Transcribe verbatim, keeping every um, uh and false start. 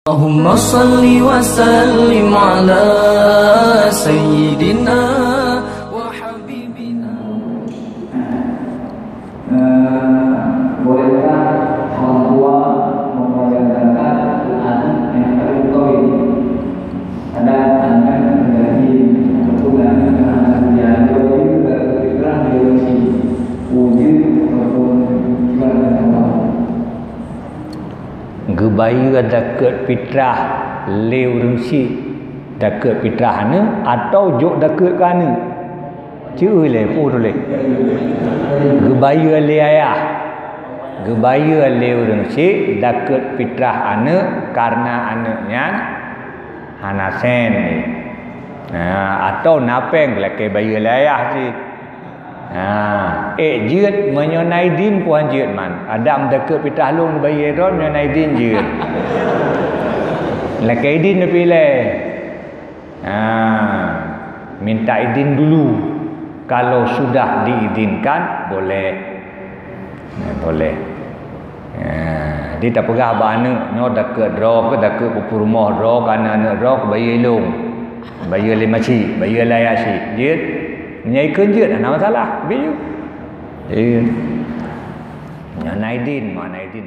Allahumma salli wa sallim ala sayyidina wa habibina. Eh, bolehkah orang tua membayar zakat ke anak yang baru kahwin? Kadang anak menjadi keturunan anak dia, dia juga fitrah dia mesti wujud ataupun kiban dan Allah. Geubayeue dakeuet fitrah lé ureuëng syiek, dakeuet fitrah aneuëk, atawa jok dakeuet keu aneuëk? Ceu lé, peue tuléh? Geubayeue lé ayah. Geubayeue lé ureuëng syiek dakeuet fitrah aneuëk, kareuna aneuëk nyan hana sén. Ha, atawa na péng lakée bayeue lé ayah cit. Ha, ék jeuet meunyoe na idin, peue han jeuet man. Adam dakeuet fitrah lôn bayeue droe, meunyoe na idin jeuet. Lakée idin tapi ilée. Ha, minta idin dulu. Kalau sudah diizinkan, boleh. Ya, boleh. Ha, jadi tapeugah bak aneuëk, nyoe dakeuet droe keu, dakeuet peurumoh droe, keu aneuëk-aneuëk droe, keu bayeue ilôn. Bayeue lé ma syiek, bayeue lé ayah syiek. Jeuet? Meunyoe ikheun jeuet, hana masalah. Bayeue. Jeuet. Nyan na idin, ma na idin.